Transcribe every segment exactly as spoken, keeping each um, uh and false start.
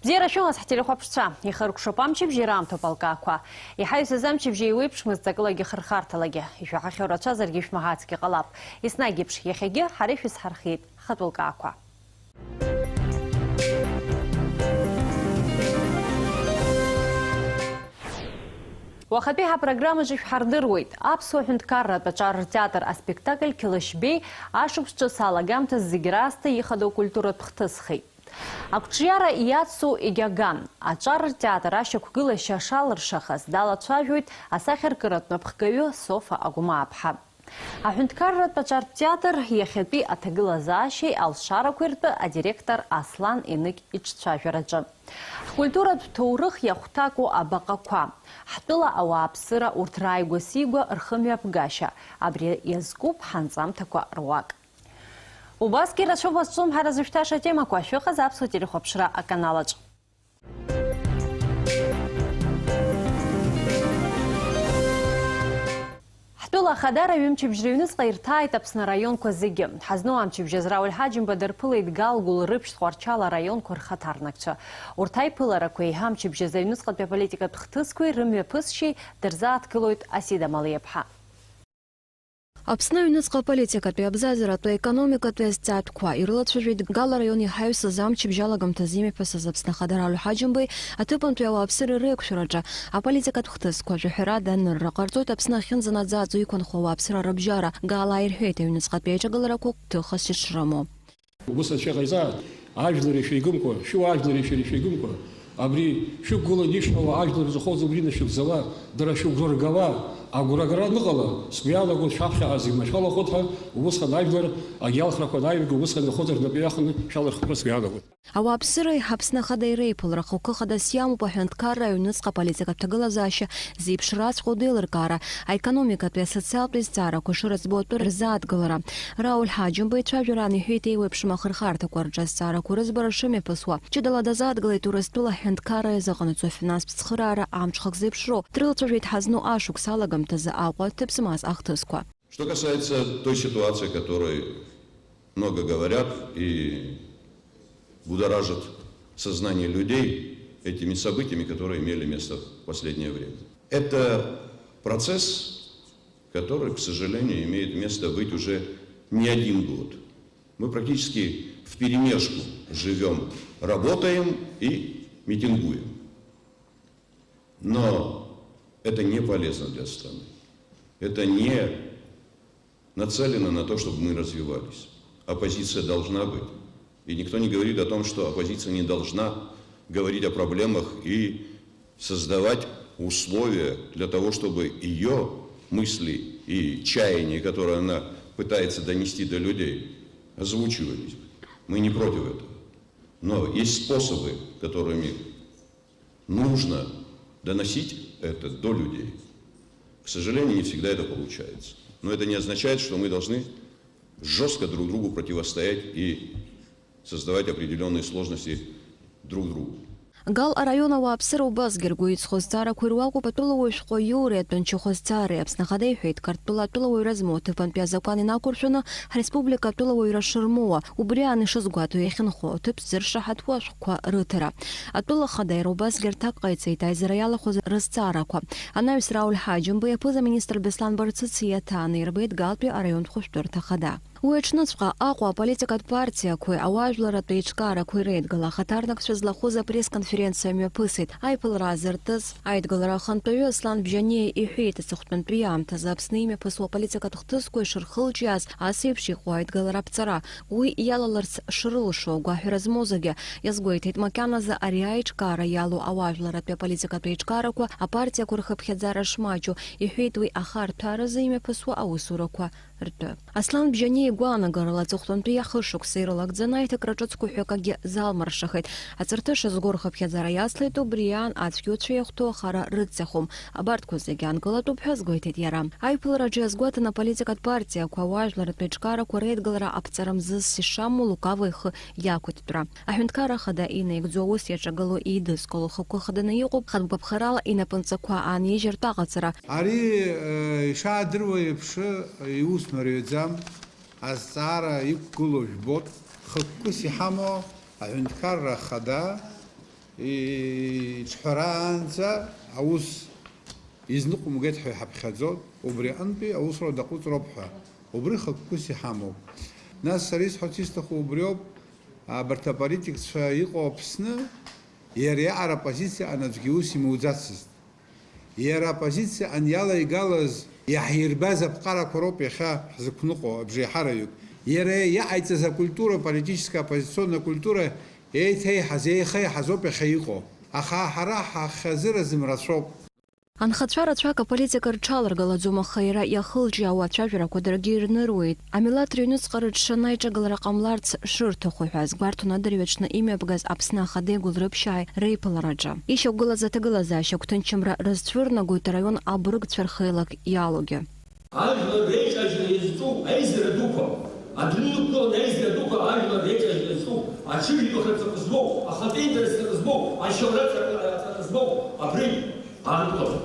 Бзиара шәымаз, ҳтелехәаԥшцәа! Ихыркәшоуп амчыбжьи раамҭоуп алкаақәа. Иҳаҩсыз амчыбжьи еиуеиԥшмызт ҵакылагьы хырхарҭалагьы. Ишәаҳахьоу рацәазаргьы ишәмаҳацгьы ҟалап. Еснагь еиԥш, иахьагьы ҳара ишәызҳархиеит хатә лкаақәа. Уахатәи ҳапрограммаҿы шәҳардыруеит. Аԥсуа ҳәынҭқарратә аҿар ртеатр аспектакль Қьылышьбеи ашықәс ҿыц алагамҭаз зегь раасҭа ихадоу культуратә хҭысхеит. Ақәҿиара иацу егьаган, аҿар ртеатр ашьақәгылашьа шалыршахаз далацәажәоит асахьаркыратә напхгаҩы Софа Агәмааԥҳа. Аҳәынҭқарратә аҿартә театр иахьатәи аҭагылазаашьеи алшарақәеи ртәы адиректор Аслан Еныгь иҿцәажәараҿы. Ҳкультуратә ҭоурых иахәҭаку абаҟақәа, ҳтәыла ауааԥсыра урҭ рааигәа-сигәа рхымҩаԥгашьа, абри иазкуп ҳанҵамҭақәа руак. Убасгьы рацәоуп азҿлымҳара зышәҭаша атемақәа, шәыҟаз Аԥсуа телехәаԥшра аканалаҿ. Ҳтәыла Ахадара ҩымчыбжь рыҩныҵҟа ирҭааит Аԥсны араионқәа зегьы. Ҳазну амчыбжь азы Рауль Ҳаџьымба дырԥылеит Галгәыл, Рыԥшь, Тҟәарчал араионқәа рхаҭарнакцәа. Урҭ аиԥыларақәа еиҳа амчыбжь азы аҩныҵҟатәи аполитикатә хҭысқәеи рымҩаԥысшьеи дырзааҭгылоит Асида Малиаԥҳа. Аԥсны аҩныҵҟа аполитикатәи, абзазаратәи, аекономикатәи азҵаатәқәа ирылацәажәеит Гал араион иҳаҩсыз амчыбжь алагамҭазы имҩаԥысыз Аԥсны Ахада Рауль Ҳаџьымбеи аҭыԥантәи ауааԥсыреи реиқәшәараҿы. Аполитикатә хҭысқәа жәаҳәарада анырра ҟарҵоит Аԥсны ахьынӡанаӡааӡо иқәынхо ауааԥсыра рыбжьара. Гала аирҳәеит аҩныҵҟатәи аҿагыларақәа гәҭыхас ишрымоу. Ус ацәа ҟаиҵааит, ажәлар ишәеигымкәа, шәыуаа ажәлар ишәа-, ишәеигымкәа, абри шәықәгыланы ишәҳәауа ажәлар рзыхәоз убри нашәыгӡала, дара шәыгәра ргауа, агәрагара аныҟала, сгәы иаанагоит шәаԥхьаҟа зегь машәалахоит ҳәа, убысҟан ажәлар агьалхрақәа анааҩга, убысҟан ирхозар рнапы иаханы шәалырхырц сгәы иаанагоит. Ауааԥсыреи Аԥсны Ахадеи реиԥылара хықәкы хадас иамоуп аҳәынҭқарра аҩныҵҟа аполитикатә ҭагылазаашьа зеиԥшрааҵәҟьоу деилыркаара, аекономикатәи асоциалтәи зҵаарақәа шырыӡбо атәы рзааҭгылара. Рауль Ҳаџьымба ицәажәараан иҳәеит еиуеиԥшым ахырхарҭақәа рҿы азҵаарақәа рыӡбара шымҩаԥысуа. Ҷыдала дазааҭгылеит Урыстәыла аҳәынҭқарра иазыҟанаҵо афинанстә цхыраара амҽхак зеиԥшроу. Дрылҵәажәеит ҳазну ашықәс алагамҭазы Аҟәа аҭыԥ змаз ахҭысқәа. Что касается той ситуации, о которой много говорят и будоражит сознание людей этими событиями, которые имели место в последнее время. Это процесс, который, к сожалению, имеет место быть уже не один год. Мы практически вперемешку живём, работаем и митингуем. Но это не полезно для страны. Это не нацелено на то, чтобы мы развивались. Оппозиция должна быть. И никто не говорит о том, что оппозиция не должна говорить о проблемах и создавать условия для того, чтобы её мысли и чаяния, которые она пытается донести до людей, озвучивались. Мы не против этого. Но есть способы, которыми нужно доносить это до людей. К сожалению, не всегда это получается. Но это не означает, что мы должны жёстко друг другу противостоять и создавать определённые сложности друг другу. Гал араион ауааԥсыра убасгьы ргәы иҵхо зҵаарақәа ируакуп атәылауаҩ шәҟәы Иури атәанчахәы зҵаареи. Аԥсны Ахада иҳәеит, Қарҭтәыла атәылауаҩра змоу аҭыԥантәи азакәан инақәыршәаны, ҳреспублика атәылауаҩра шырмоуа, убри аан ишызгәаҭо иахьынхо аҭыԥ зыршаҳаҭуа ашәҟәқәа рыҭара. Атәыла Ахада иара убасгьы рҭак ҟаиҵеит аизара иалахәыз рызҵаарақәа. Анаҩс Рауль Ҳаџьымба иаԥыза-министр Беслан Барцыц иаҭааны ирбеит Галтәи араионтә хәышәтәырҭа Ахада. Уи аҽныҵәҟьа Аҟәа аполитикатә партиақәеи ауаажәларратә еиҿкаарақәеи реидгыла ахаҭарнакцәа злахәыз апресс-конференциа мҩаԥысит. Аиԥылара аазыртыз аидгылара ахантәаҩы Аслан Бжьаниа иҳәеит, аҵыхәтәантәи аамҭазы Аԥсны имҩаԥысуа аполитикатә хҭысқәа ишырхылҿиааз ас еиԥш иҟоу аидгылара аԥҵара, уи иалаларц шрылшо агәаҳәара змоу зегьы. Иазгәеиҭеит, макьаназы ари аиҿкаара иалоу ауаажәларратәи аполитикатә еиҿкаарақәа апартиақәа рхыԥхьаӡара шмаҷу, иҳәеит уи ахарҭәааразы имҩаԥысуа аусурақәа ртәы. Аслан Бжьаниа игәаанагарала, аҵыхәтәантәи ахышықәса ирылагӡаны аиҭакра ҿыцқәа ҳәакгьы залмыршахеит. Аҵарҭыша шазгәоу рхыԥхьаӡара иацлеит, убри аан ацәгьоуцәа иахәҭоу ахара рыццахом. Абарҭқәа зегьы аанкылатәуп ҳәа азгәеиҭеит иара. Аиԥылараҿы иазгәаҭан аполитикатә партиақәа, ауаажәларратә еиҿкаарақәа реидгылара аԥҵара мзызс ишамоу Лукава ихы иақәиҭтәра. Аҳәынҭқарра Ахада инаигӡо аус иаҿагылоу еидызкыло хықәкы хаданы иҟоуп, хатә гәаԥхарала инапынҵақәа аанижьыртә аҟаҵара. Ари, э, ишаадыруа еиԥш, иус мариаӡам, азҵаара иқәгылоу жәбоит, хықәкыс иҳамоу Аҳәынҭқарра Ахада Иҿҳәараанӡа аус изныҟәымгеит ҳәа иҳаԥхьаӡоит, убри аҟынтәи аусура даҟәыҵроуп ҳәа. Убри хықәкыс иҳамоуп. Нас сара исҳәарц исҭаху убриоуп, абарҭ аполитикцәа иҟоу Аԥсны, иара иаҟара апозициа анаӡәгьы ус имуӡацызт. Иара апозициа аниалеигалаз иаҳирбаз аԥҟарақәа роуп иахьа ҳзықәныҟәо абжеиҳараҩык. Иара иаҟаиҵаз акультура, политическая оппозиционная культура еиҭеиҳаз, еихеиҳаз ауп иахьа иҟоу. Аха ҳара ҳахьазыразым рацәоуп. Анхацәа рацәак аполитика рҽаларгалаӡом, аха иара иахылҿиаауа ацәажәарақәа даргьы ирныруеит. Амилаҭ рыҩныҵҟа рыҽшаны аиҿагылара ҟамларц шырҭаху ҳәа азгәарҭон адырҩаҽны имҩаԥгаз Аԥсны Ахадеи Гәылрыԥшьааи реиԥылараҿы. Ишьақәгылаз аҭагылазаашьа агәҭынчымра рызцәырнагоит араион абыргцәа рхеилак иалоугьы. Ажәлар реиҿажьра иазҿу аизара дуқәа, адунеи иқәгыланы аизара дуқәа ажәлар реиҿажьра иазҿу, аҽыжәлахырц акы змоу, ахатәы интерес акы змоу, ашьаура акы змоу, абри. Аанкылашәа.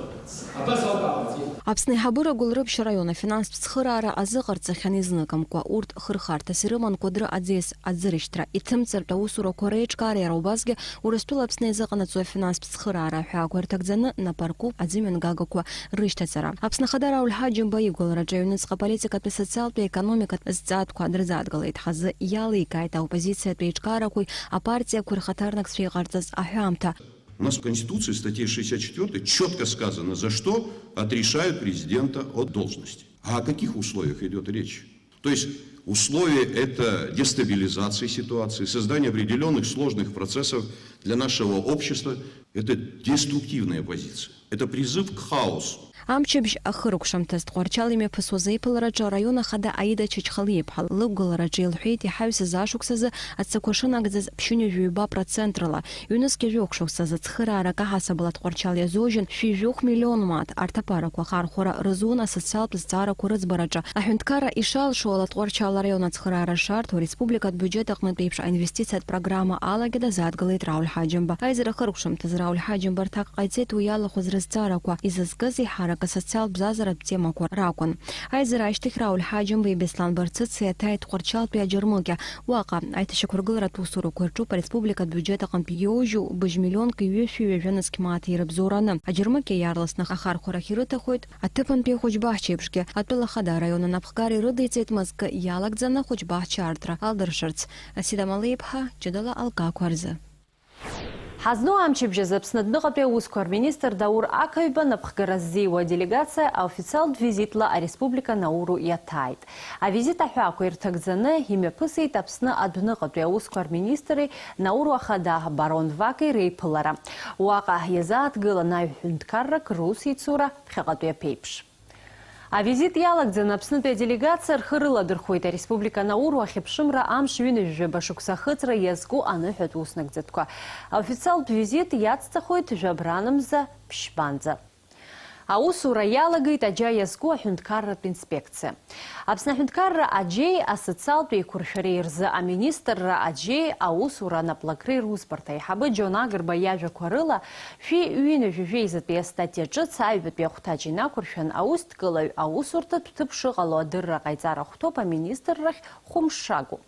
Абас ауп иҟаҳҵеит. Аԥсны аиҳабыра Гәылрыԥшь араион афинанстә цхыраара азыҟарҵахьан изныкымкәа. Урҭ хырхарҭас ирыман Кәыдры аӡиас аӡыршьҭра, иҭымҵыртә аусурақәа реиҿкаара, иара убасгьы Урыстәыла Аԥсны иазыҟанаҵо афинанстә цхыраара аҳәаақәа ирҭагӡаны нап аркуп аӡымҩангагақәа рышьҭаҵара. Аԥсны Ахада Рауль Ҳаџьымба игәалараҿы аҩныҵҟа аполитикатәи, социалтәи, економикатә зҵаатәқәа дрызааҭгылеит ҳазы, иаликааит аоппозициатә еиҿкаарақәеи апартиақәеи рхаҭарнакцәеи иҟарҵаз аҳәамҭа. У нас в Конституции, в статье шестьдесят четвёртой, четко сказано, за что отрешают президента от должности. А о каких условиях идёт речь? То есть условия — это дестабилизация ситуации, создание определённых сложных процессов для нашего общества. Это деструктивная позиция. Это призыв к хаосу. Амчыбжь ахыркәшамҭаз Тҟәарчал имҩаԥысуаз аиԥылараҿы араион ахада Аида Чачхалиаԥҳа лықәгылараҿы илҳәеит, иҳаҩсыз ашықәсазы ацақәа шынагӡаз ԥшьынҩажәи ҩба процент рыла, ҩнызқьи жәохә шықәсазы ацхыраара акаҳасабала Тҟәарчал иазужьын шәи жәохә миллион мааҭ. Арҭ аԥарақәа ахархәара рызун асоциалтә зҵаарақәа рыӡбараҿы. Аҳәынҭқарра ишалшо ала Тҟәарчал араион ацхыраара шарҭо ареспубликатә биуџьет аҟнытә еиԥш аинвестициатә программа алагьы дазааҭгылеит Рауль Ҳаџьымба. Аизара ахыркәшамҭаз Рауль Ҳаџьымба рҭак ҟаиҵеит уи иалахәыз рызҵаарақәа, изызкыз еиҳарак асоциалтә бзазаратә темақәа ракәын. Аизара ашьҭахь Рауль Ҳаџьымбеи Беслан Барцыци иаҭааит Тҟәарчалтәи аџьармыкьа. Уаҟа аиҭашьақәыргыларатә усурақәа рҿуп ареспубликатә биуџьет аҟынтә иоужьу быжь миллионки ҩышәи ҩажәа нызқь мааҭ ирыбзоураны. Аџьармыкьа иаарласны ахархәарахь ирыҭахоит аҭыԥантәи ахәыҷбаҳчеиԥшгьы. Атәылахада араион анапхгара ирыдиҵеит мызкы иалагӡаны ахәыҷбаҳча арҭра алдыршарц. Асида Малеиԥҳа, ҷыдала алкаақәа рзы. Ҳазну амчыбжь азы Аԥсны адәныҟатәи аусқәа рминистр Даур Ақаҩба напхгара ззиуа аделегациа официалтә визитла ареспублика Науру иаҭааит. Авизит аҳәаақәа ирҭагӡаны имҩаԥысит Аԥсны адәныҟатәи аусқәа рминистри Науру ахада Барон Ваки реиԥылара. Уаҟа иазааҭгылан аҩ-ҳәынҭқаррак русеицура ԥхьаҟатәи аԥеиԥш. Авизит иалагӡаны Аԥснытәи аделегациа рхы рыладырхәуеит ареспублика Науру ахьыԥшымра амш ҩынҩажәаба шықәса ахыҵра иазку аныҳәатә уснагӡатәқәа. Аофициалтә визит иацҵахоит жәабранымза ԥшьбанӡа. Аусура иалагеит аџьа иазку аҳәынҭқарратә инспекциа. Аԥсны аҳәынҭқарра аџьеи асоциалтә еиқәыршәареи рзы аминистрра аџьеи аусура анаплакреи русбарҭа аиҳабы Џьон Агрба иажәақәа рыла, шәи ҩынҩажәи жәеизатәи астатиа ҿыц аҩбатәи ахәҭаҷ инақәыршәан, аусҭкылаҩ аусурҭатә ҭыԥ шыҟало адырра ҟаиҵар ахәҭоуп аминистррахь хәымш шакәу.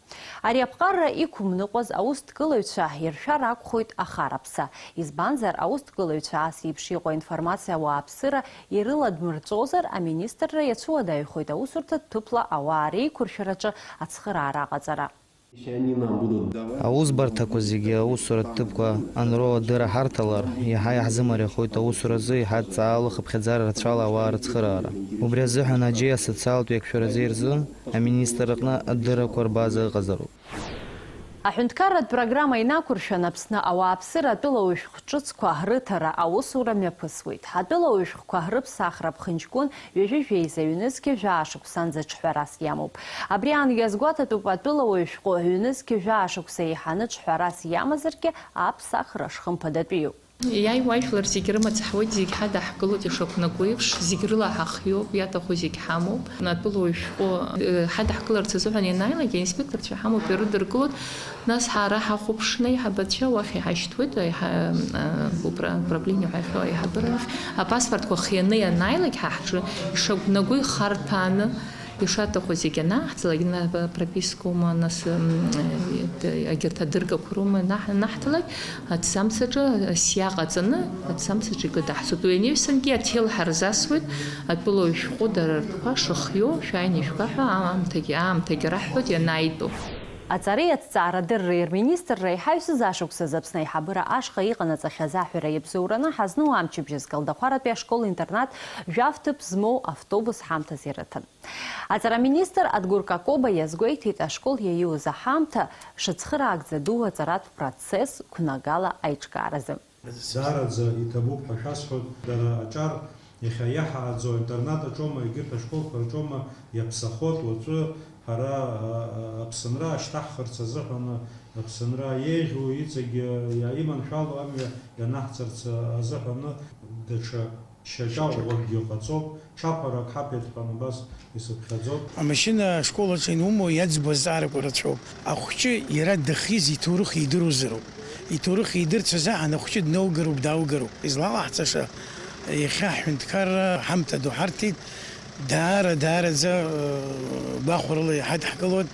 Ари аԥҟарра иқәымныҟәаз аусҭкылаҩцәа иршәар акәхоит ахараԥса. Избанзар, аусҭкылаҩцәа ас еиԥш иҟоу аинформациа ауааԥсыра ирыладмырҵозар, аминистрра иацәуадаҩхоит аусурҭатә ҭыԥла ауаа реиқәыршәараҿы ацхыраара аҟаҵара. Аусбарҭақәа зегьы аусуратә ҭыԥқәа анроу адырра ҳарҭалар, иаҳа иаҳзымариахоит аусуразы еиҳа адҵаала хыԥхьаӡара рацәала ауаа рыцхыраара. Убри азыҳәан аџьеи асоциалтә еиқәшәаразы ирзы аминистрраҟны адыррақәа рбаза ыҟазароуп. Аҳәынҭқарратә программа инақәыршәан, Аԥсны ауааԥсыра атәылауаҩ шәҟә ҿыцқәа рыҭара аусура мҩаԥысуеит. Атәылауаҩ шәҟәқәа рыԥсахра ԥхынҷкәын ҩажәи жәеиза ҩнызқьи жәаа шықәсанӡа ҿҳәарас иамоуп. Абри аан иазгәаҭатәуп атәылауаҩ шәҟәы ҩнызқьи жәаа шықәса еиҳаны ҿҳәарас иамазаргьы аԥсахра шхымԥадатәиу. Иааиуа ажәлар зегь рымаҵ ҳауеит, зегь ҳадаҳкылоит, ишақәнаго еиԥш, зегь рыла ҳахиоуп, иаҭаху зегь ҳамоуп. Атәылауаҩ шәҟәы, э, ҳадаҳкыларц азыҳәан ианааилак, аинспекторцәа ҳамоуп, ирыдыркылоит. Нас ҳара ҳахәаԥшны аиҳабацәа уахь иҳашьҭуеит, аиҳа-, э, упра-, управление ҳәа иахьоу аиҳабыра ахь. Апаспортқәа хианы ианааилак, ҳа ҳҿы ишақәнаго ихарҭәааны Ишаҭаху зегьы анаҳҵалак, на-, пропискоума, нас, м, э, егьырҭ адыргақәа роума наҳ-, наҳҭалак, аҭӡамцаҿы сиа ҟаҵаны, аҭӡамцаҿы икыдаҳҵоит. Уи анаҩсангьы аҭел ҳарзасуеит, атәылауаҩ шәҟәы дара ртәқәа шыхиоу шәааины ишәга ҳәа аамҭагьы, аамҭагьы раҳҳәоит ианаитәо. Аҵареи аҭҵаарадырреи рминистрра иҳаҩсыз ашықәсазы Аԥсны аиҳабыра ашҟа иҟанаҵахьаз аҳәара иабзоураны ҳазну амчыбжьаз Калдахәаратәи ашкол-интернат жәаф ҭыԥ змоу автобус ҳамҭас ирыҭан. Аҵараминистр Адгәыр Какоба иазгәеиҭеит, ашкол иаиуз аҳамҭа шыцхыраагӡа ду аҵаратә процесс қәнагала аиҿкааразы. Даараӡа иҭабуп ҳәа шәасҳәоит, дара аҿар иахьа иаҳааӡо аинтернат аҿоума, егьырҭ ашколқәа рҿоума иаԥсахот, уаҵәы ҳара, а, а, Аԥсынра ашьҭаҳхырц азыҳәаны, Аԥсынра еиӷьу иҵегь, а, иманшәало амҩа ианаҳҵарц азыҳәаны даҽа Шьаҿа ӷәӷәакгьы ҟаҵоуп, ҽаԥарак ҳаԥеит ҳәа абас исыԥхьаӡоит. Амашьына ашкол аҿы ианумоу иаӡбо азҵаарақәа рацәоуп. Ахәҷы иара дахьиз иҭоурых идыруазароуп. Иҭоурых идырц азыҳәан ахәҷы днаугароуп, даугароуп. Излалаҳҵаша, иахьа ҳҳәынҭқарра ҳамҭа ду ҳарҭеит, даара, даараӡа, э, гәахәарыла иҳадҳкылоит.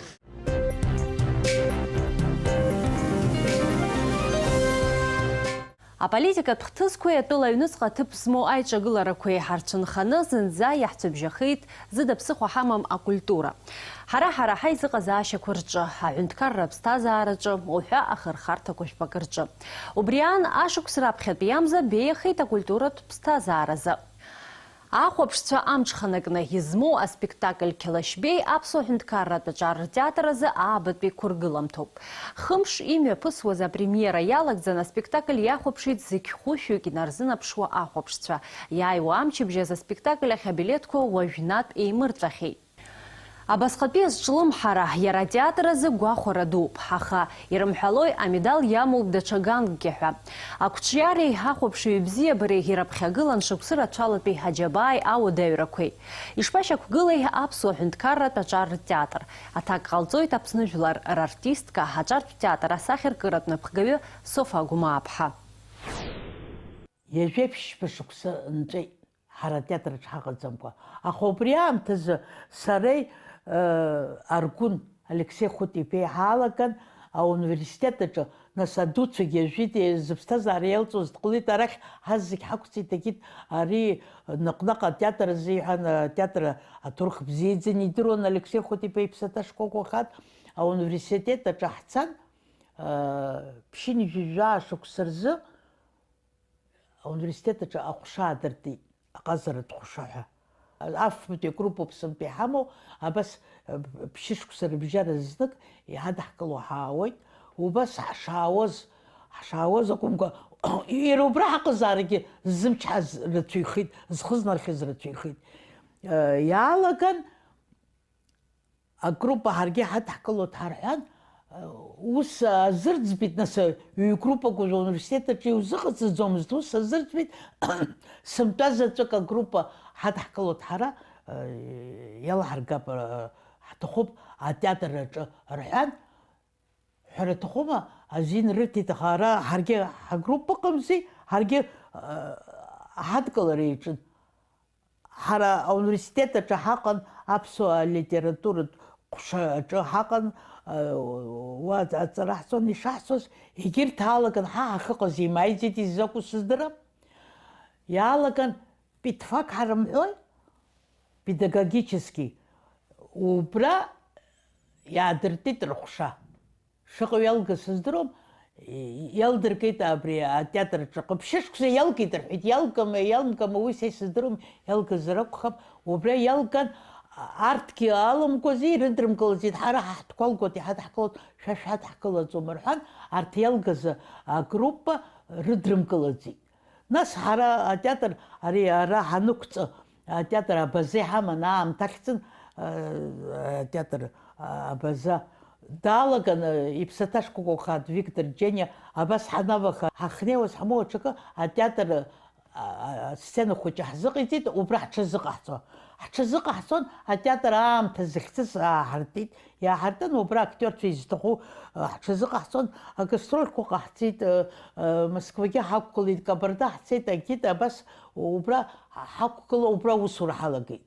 Аполитикатә хҭысқәеи атәыла аҩныҵҟа ҭыԥ змоу аиҿагыларақәеи ҳарцәынханы зынӡа иаҳцәыбжьахеит, зыда ԥсыхәа ҳамам акультура. Ҳара-ҳара ҳаизыҟазаашьақәа рҿы, аҳәынҭқарра аԥсҭазаараҿы, уҳәа ахырхарҭақәа жәпакы рҿы. Убри аан, ашықәс раԥхьатәи амза беиахеит акультуратә ԥсҭазааразы. Ахәаԥшцәа амҽханакны измоу аспектакль Қьалашьбеи аԥсуа ҳәынҭқарратә аҿар ртеатр азы аабатәи қәыргыламҭоуп. Хымш имҩаԥысуаз апремиера иалагӡан аспектакль иахәаԥшит зегь хәышәҩык инарзынаԥшуа ахәаԥшцәа. Иааиуа амчыбжь азы аспектакль ахь абилеҭқәа уажәнатә еимырҵәахьеит. Абасҟатәи азҿлымҳара иара атеатр азы гәахәара дууп, аха ирымҳәалои амедал иамоуп даҽа ганкгьы ҳәа. Ақәҿиареи ахәаԥшыҩ бзиабареи ирыԥхьагылан шықәсы рацәалатәи аџьабааи ауадаҩрақәеи. Ишԥашьақәгылеи аԥсуа ҳәынҭқарратә аҿар ртеатр? Аҭак ҟалҵоит Аԥсны жәлар рартистка, аҿартә театр асахьаркыратә напхгаҩы Софа Агәмааԥҳа. Ҩажәеиԥшьба шықәса нҵәеит. Ҳара атеатраҿ ҳаҟаӡамкәа. Аха убри аамҭазы сареи, э, Аргәын Алексеи Хәыт-иԥеи ҳаалаган ауниверситет аҿы, нас адуцәагьы ажәит, зыԥсҭазаара иалҵуаз дҟалеит, арахь ҳазегь ҳақәҵит, егьит ари наҟ-наҟ атеатр азы иҳәан, атеатр аҭоурых бзиаӡаны идыруан Алексеи Хәыт-иԥа иԥсаҭа шкәакәахеит, ауниверситет аҿы ҳцан, э, ԥшьынҩажәи жәаа шықәса рзы, ауниверситет аҿы аҟәша аадыртит, аҟазаратә ҟәша ҳәа. Афбатәи агруппоуп сынтәа иҳамоу, абас, э, ԥшьышықәса рыбжьара знык иҳадаҳкыло ҳаауеит. Убас ҳшаауаз, ҳшаауаз акәымкәа, иара убра ҳаҟазаарагьы ззымчҳаз рацәаҩхеит, зхы знархьыз рацәаҩхеит. Э, иаалаган, агруппа ҳаргьы ҳадаҳкылоит ҳарҳәан, ус азырӡбеит, нас, ҩ-группак уажәы ауниверситет аҿы иузыҟаҵаӡомызт, ус азырӡбеит, сынтәа заҵәык агруппа ҳадаҳкылоит ҳара, иалаҳаргап, ҳҭахуп атеатр аҿы рҳәан, ҳәара аҭахума, азин рыҭеит, аха ара ҳаргьы ҳагруппа ыҟамзи, ҳаргьы ҳадкылара иаҿын. Ҳара ауниверситет аҿы ҳаҟан, аԥсуа литературатә ҟәша аҿы ҳаҟан, уа аҵара ҳҵон, ишаҳҵоз, егьырҭ аалаган ҳа ҳахьыҟаз еимааиӡеит, изакәу сыздырам. Иаалаган педфак ҳарымҳәои, педагогический, убра иаадыртит рыҟәша. Шаҟаҩ иалгаз сыздыруам, иалдыргеит абри атеатр аҿы. Ҟаԥшьышықәса иалгеит рҳәеит, иалгама, иалмкама, уи са исыздыруам, иалгазар акәхап. Убра иалган, арҭгьы алымкәази, ирыдрымкылаӡеит, ҳара ҳаҳҭқәа алгоит, иҳадаҳкылоит, шәа шәадаҳкылаӡом рҳәан, арҭ иалгаз агруппа рыдрымкылаӡеит. Нас ҳара атеатр, ари ара ҳанықәҵа, атеатр Абаза иҳаман аамҭа ахьӡын, а, атеатр, а, Абаза. Даалаган, а, иԥсаҭа шкәакәахеит Виктор Џьениа, абас ҳанаваха, ҳахьнеиуаз ҳмоу аҽакы атеатр, а, а, асцена хәыҷы ҳзыҟаиҵеит, убра ҳҽазыҟаҳҵо. Ҳҽазыҟаҳҵон, атеатр аамҭа зыхьӡыз ааҳартит. Иааҳартын, убра актиорцәа изҭаху, а, ҳҽазыҟаҳҵон, агастрольқәа ҟаҳҵеит, а, а, Москвагьы ҳақәгылеит, Кабарда ҳцеит, агит, абас убра ҳақәгыла, убра аусура ҳалагеит.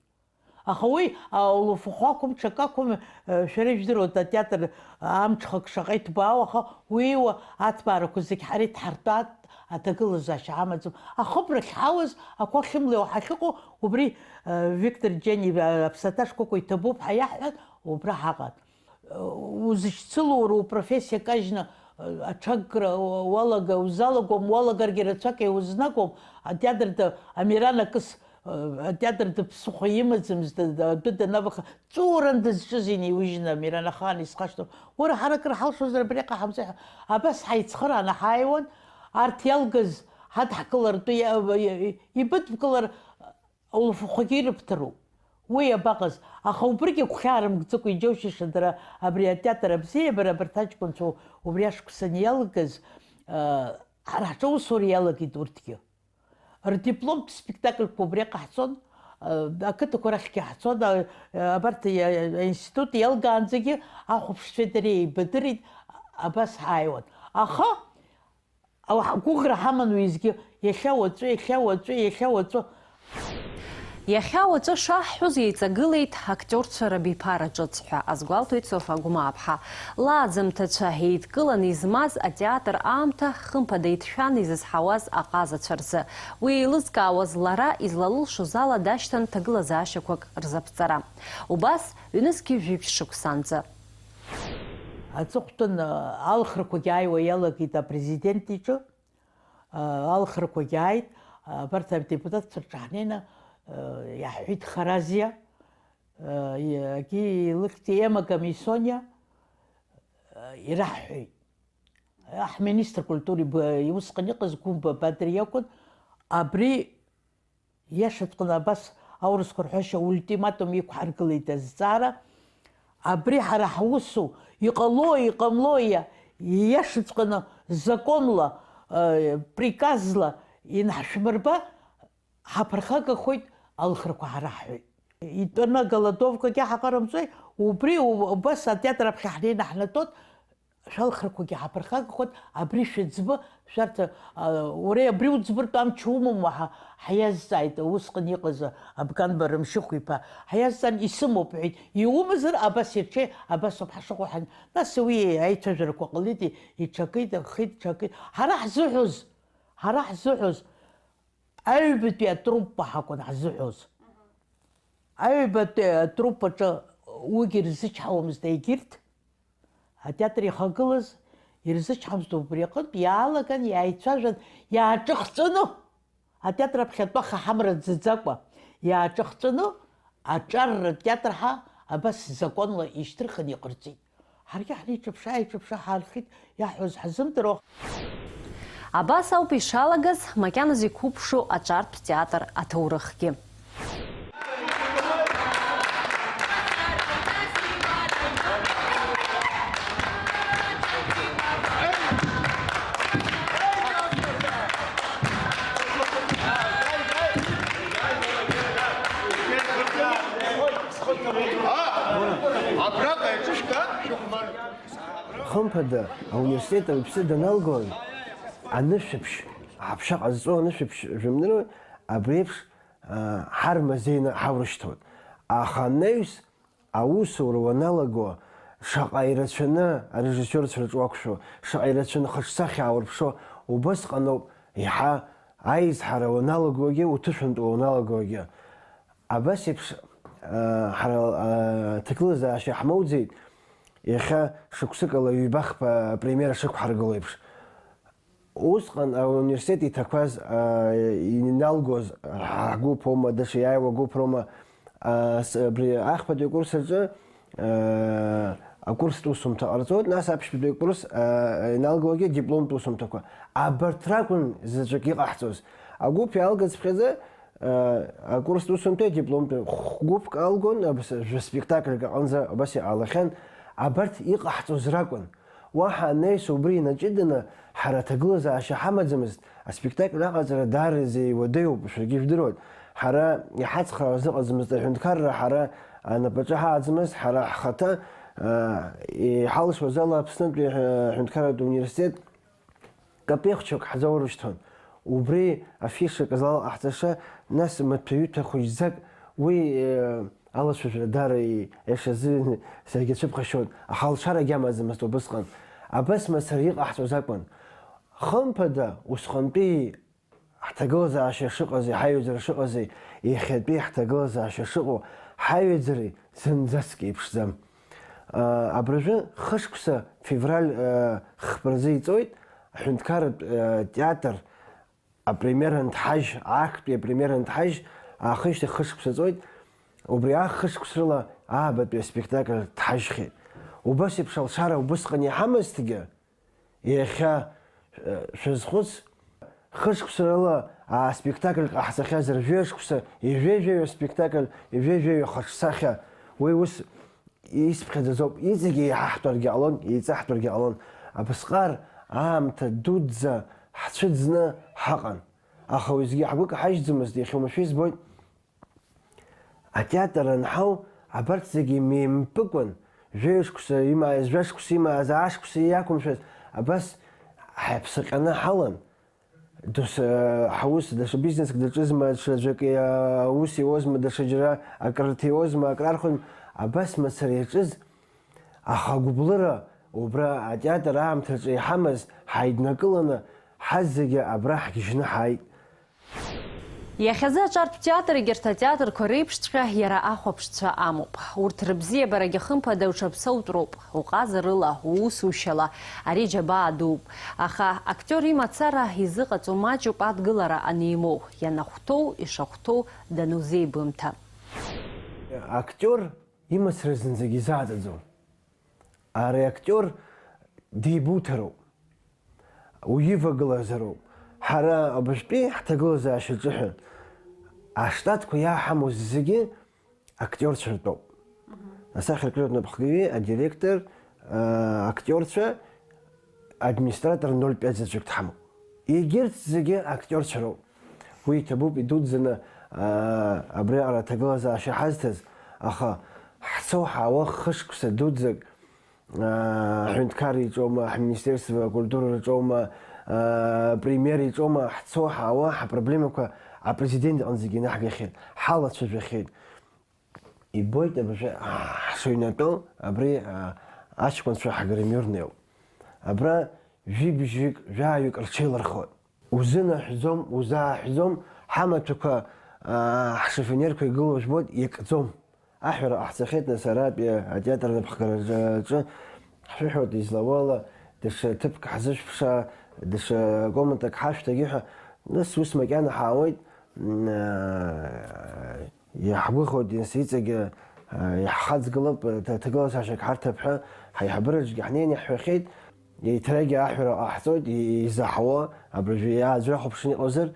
Аха уи, а, улафахәы ақәым, ҽак ақәым, э, шәара ижәдыруеит, атеатр амҽхак шаҟа иҭбаау, аха уиуа аҭбаарақәа зегь ҳара идҳартәаат аҭагылазаашьа ҳамаӡам. Ахыбрахь ҳауаз, ақәа ахьымлеиуа ҳахьыҟоу, убри, э, Виктор Џьениа, э, аԥсаҭа шкәакәа иҭабуп ҳәа иаҳҳәан, убра ҳаҟан. Узышьцылоу уара упрофессиа кажьны, аҽакра уалага, узалагом, уалагаргьы рацәак еиузнагом, атеатртә амиран акыс, атеатртә ԥсыхәа имаӡамызт, адәы данаваха, ҵәыуаран дызҿыз инеиужьны амиран ахаан исхашҭуам. Уара, ҳара акыр ҳалшозар абри аҟаҳамҵеи ҳәа, абас ҳаицхырааны ҳааиуан, арҭ иалгаз ҳадҳкылартә иа-, иа-, ибыдбкылар, Аулафахәгьы ирыбҭароуп. Уи иабаҟаз? Аха убригьы гәхьаарымгӡакәа иџьоушьаша дара абри атеатр абзиабара, абарҭ аҷкәынцәа убри ашықәсан иалгаз, ыы, ҳара ҳҿы аусура иалагеит урҭгьы. Рдипломтә спектакльқәа убри ҟаҳҵон, ыы, ақыҭақәа рахьгьы ҳцон, ыы, абарҭ иа-, аинститут иалгаанӡагьы ахәаԥшцәеи дареи еибадырит, абас ҳааиуан. Аха Ҳгәыӷра ҳаман уеизгьы, иахьа уаҵәы, иахьа уаҵәы, иахьа уаҵәы. Иахьа уаҵәы шаҳҳәоз еиҵагылеит актиорцәа рабиԥара ҿыц ҳәа азгәалҭоит Софа Гәмааԥҳа. Лааӡамҭацәа еидкыланы измаз атеатр аамҭа хымԥада иҭшәан изызҳауаз аҟазацәа рзы. Уи еилызкаауаз лара излалылшоз ала дашьҭан ҭагылазаашьақәак рзаԥҵара. Убас ҩнызқьи жәибжь шықәсанӡа. Аҵыхәтәан, алхрақәагьы ааиуа иалагеит апрезидент иҿы. Алхрақәагьы ааит, абарҭ адепутатцәа рҿы ҳнеины, иаҳҳәеит Харазиа, егьи илыхьӡ Ема Гамисониа, ираҳҳәеит. Ҳминистр культура иб-, усҟан иҟаз Гәымба Бадра иакәын, абри Иашаҵәҟьаны абас аурысқәа рҳәашьа ультиматум иқәҳаргылеит азҵаара. Абри ҳара ҳусу, иҟало, иҟамло, иа-, ииашаҵәҟьаны законла, э, приказла инҳашәмырба, ҳаԥырхагахоит, алхрақәа ҳараҳҳәоит. Итәаны аголодовкагьы ҳаҟарымҵои, убри у-, убас атеатр аԥхьа ҳнеины ҳнатәоит, Шәалхрақәагьы ҳаԥырхагахоит, абри шәыӡбы, шәарҭ, а, уара абри уӡбыртә амч умам уаҳа, ҳиазҵааит, усҟан иҟаз Абганба Рымшьыхә-иԥа, ҳиазҵаан, исымоуп, ҳәеит, иумазар, абас ирҽеи, абасоуп ҳашыҟоу ҳан-, нас уи аицәажәарақәа ҟалеит, иҽакит, ахит, ҽакит. Ҳара ҳзыҳәоз, ҳара ҳзыҳәоз, аҩбатәи атруппа ҳакәын ҳзыҳәоз. Аҩбатәи атруппаҿы уигьы ирзычҳауамызт егьырҭ. Атеатр ихагылаз ирзычҳамызт убри аҟынтә, иаалаган, иааицәажәан, иааҿахҵәаны, атеатр аԥхьатәы ахаҳамра ӡаӡакәа, иааҿахҵәаны, аҿар ртеатр ҳәа абас законла ишьҭырхын иҟарҵеит. Ҳаргьы ҳнеиҿаԥшы-ааиҿаԥшы ҳаанхеит, иаҳҳәоз ҳазымдыруа. Абас ауп ишалагаз макьаназы иқәыԥшу аҿартә театр аҭоурыхгьы. Абраҟа иаҿышәкаа, шәыхәмар. Хымԥада, ауниверситет ауаҩԥсы даналгои, анышәаԥшь, аҳаԥшьа ҟазҵо анышәаԥшь жәымныруеи, абри еиԥш, аа, ҳармазеины ҳаурышьҭуеит. Аха анаҩс, аусура уаналаго, шаҟа ирацәаны арежиссиорцәа рҿы уақәшәо, шаҟа ирацәаны хаҿсахьа ааурԥшо, убысҟаноуп еиҳа аизҳара уаналагогьы, уҭышәынтәуа уаналагогьы. Абас еиԥш, аа, ҳара, аа, ҭагылазаашьа ҳмоуӡеит, иахьа шықәсыкала ҩба-хԥа апремиера шықәҳаргыло еиԥш. Усҟан ауниверситет иҭақәаз, аа, иналгоз, ҳгәыԥ аума, даҽа иааиуа гәыԥ роума, аа, с-, абри ахԥатәи акурс аҿы, аа, акурстә усумҭа ҟарҵоит, нас аԥшьбатәи акурс, аа, иналгогьы дипломтә усумҭақәа. Абарҭ ракәын заҵәык иҟаҳҵоз. Агәыԥ иалгаҵәҟьазы, акурстә усумҭеи адипломтәи хә-гәыԥк алгон, абас жәа спектакльк аҟынӡа абас иҟалахьан, абарҭ иҟаҳҵоз ракәын. Уаҳа анаҩс убри инаҷыданы ҳара аҭагылазаашьа ҳамаӡамызт, аспектакль аҟаҵара даараӡа иуадаҩуп, шәаргьы ижәдыруеит. Ҳара иҳацхраауаз ыҟаӡамызт аҳәынҭқарра, ҳара анапаҿы ҳааӡамызт, ҳара ҳхаҭа, а, иҳалшоз ала Аԥснытәи аҳәынҭқарратә университет капеихәчак ҳзаурышьҭуан. Убри афишак залҟаҳҵаша, нас маҭәаҩыҭәа хәыҷӡак, уи, э, Алацәажәара даара иашазы саргьы ацәыԥхашьон, аха алшарагьы амаӡамызт убысҟан. Абас мацара иҟаҳҵоз акәын. Хымԥада, усҟантәи ҳҭагылазаашьа шыҟази, ҳаҩаӡара шыҟази, иахьатәи ҳҭагылазаашьа шыҟоу, ҳаҩаӡареи зынӡаск еиԥшӡам. Абыржәы хышықәса, февраль хԥа рзы иҵоит, аҳәынҭқарратә театр апремиера нҭҳажь, актәи апремиера нҭҳажь, аахижьҭеи хышықәса ҵуеит, убри аахышықәса рыла аабатәи аспектакль ҭҳажьхьеит. Убас еиԥш алшара убысҟан иҳамазҭгьы, иахьа, э, шәазхәыц, хышықәса рыла аспектакль ҟаҳҵахьазар, жәаҩа шықәса, ижәеи-жәаҩа спектакль, ижәеи-жәаҩа хаҿсахьа, уи ус исԥхьаӡаӡоуп, иҵегьы еиҳаҳтәыргьы ҟалон, еиҵаҳтәыргьы ҟалон. Абысҟар аамҭа дуӡӡа ҳцәыӡны ҳаҟан. Аха уеизгьы ҳгәы каҳажьӡамызт, иахьа уамашәа избоит. Атеатр анҳау, абарҭ зегьы меимпыкәан, жәаҩа шықәса имааз, жәа шықәса имааз, аа шықәса иақәымшәаз, абас ҳаԥсаҟьаны ҳалан. Дос, э, ҳаус, даҽа бизнеск даҿызма, даҽаӡәк, э, аус иуазма, даҽаџьара акрырҭиуазма, акрархәон, абас мацара иаҿыз, аха агәыблыра убра атеатр аамҭаҿы иҳамаз ҳаиднакыланы, ҳазегьы абра ҳгьежьны ҳааит. Иахьазы аҿартә театр егьырҭ атеатрқәа реиԥшҵәҟьа иара ахәаԥшцәа амоуп. Урҭ рыбзиабарагьы хымԥада уҽаԥсоутәроуп. Уҟазарыла, уусушьала, ари џьабаа дууп. Аха актиор имацара изыҟаҵо маҷуп адгылара анимоу, ианахәҭоу, ишахәҭоу данузеибымҭа. Актиор имацара зынӡагьы изааӡаӡом. Ари актиор деибуҭароуп, уивагылазароуп. Ҳара абыржәтәи ҳҭагылазаашьа ҿыҳәа аштатқәа иааҳамоу зегьы актиорцәа ртәоуп. Асахьаркыратә напхгаҩы, адиректор, а, актиорцәа, администратор ноль пять заҵәык дҳамоуп. Егьырҭ зегьы актиорцәа роуп. Уи иҭабуп идуӡӡаны, а, абриаҟара аҭагылазаашьа ҳазҭаз, аха ҳцо ҳаауа хышықәса дуӡӡак, а, аҳәынҭқарра иҿоума, ҳминистерство акультура рҿоума, а, премиер иҿоума, ҳцо ҳаауа ҳапроблемақәа апрезидент иҟынӡагьы инаҳгахьеит, ҳалацәажәахьеит. Ибоит абыржәы, аа, ҳшыҩнатәоу, абри, аа, аҷкәынцәа ҳгримерныҩуп. Абра жәибжьҩык, жәаҩык рҽеилырхуеит. Узынаҳәӡом, узааҳәӡом, ҳамаҭәақәа, аа, ҳшифонерқәа игылоу жәбоит, иакӡом. Аҳәара ҟаҳҵахьеит, нас, аратәи атеатр напхгараҿы ҳшәыҳәоит, излауала, даҽа ҭыԥк ҳзышәԥша, даҽа комнатак ҳашәҭагьы ҳәа, нас ус макьана ҳаауеит, м, аа, Иаҳгәыӷуеит, нас иҵегьы, а, иаҳхаҵгылап, а, ҭ-, ҭагылазаашьак ҳарҭап ҳәа, ҳаиҳабыраҿгьы ҳнеины иаҳҳәахьеит, еиҭарагьы аҳәара ҟаҳҵоит, и-, изаҳауа, абыржәы иааӡәахәаԥшны иҟоузар,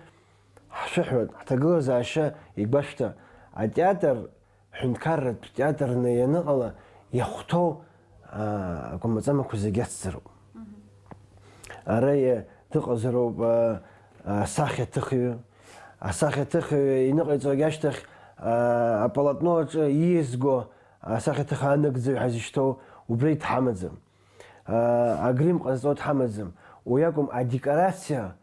ҳшәыҳәоит, ҳҭагылазаашьа игәашәҭа, атеатр, ҳәынҭқарратә театрны ианыҟала, иахәҭоу, а, акәамаҵамақәа зегьы ацзароуп. Ара иа-, дыҟазароуп, а, асахьаҭыхҩы. Асахьаҭыхҩы иныҟаиҵогь ашьҭахь, а, аполотно аҿы ииазго асахьаҭыхҩы анагӡаҩ ҳәа зышьҭоу убри дҳамаӡам. А, агрим ҟазҵо дҳамаӡам. Уи акәым, адекорациа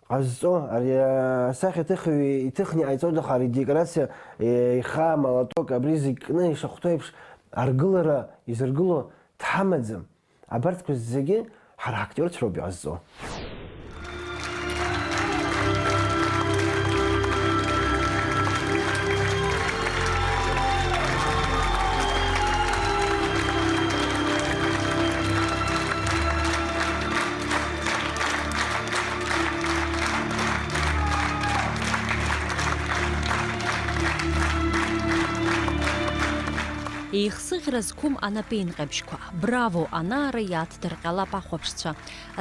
ҟазҵо, ари, а, асахьаҭыхҩы иҭыхны иҟаиҵоит, аха ари адекорациа, е, ихаа, молоток, абри зегь кны ишахәҭоу еиԥш аргылара изыргыло дҳамаӡам. Абарҭқәа зегьы ҳара ҳактиорцәа роуп иҟазҵо. Еихсыӷьра зқәым анапеинҟьабжьқәа. Браво, анаара иаҭдырҟьалап ахәаԥшцәа.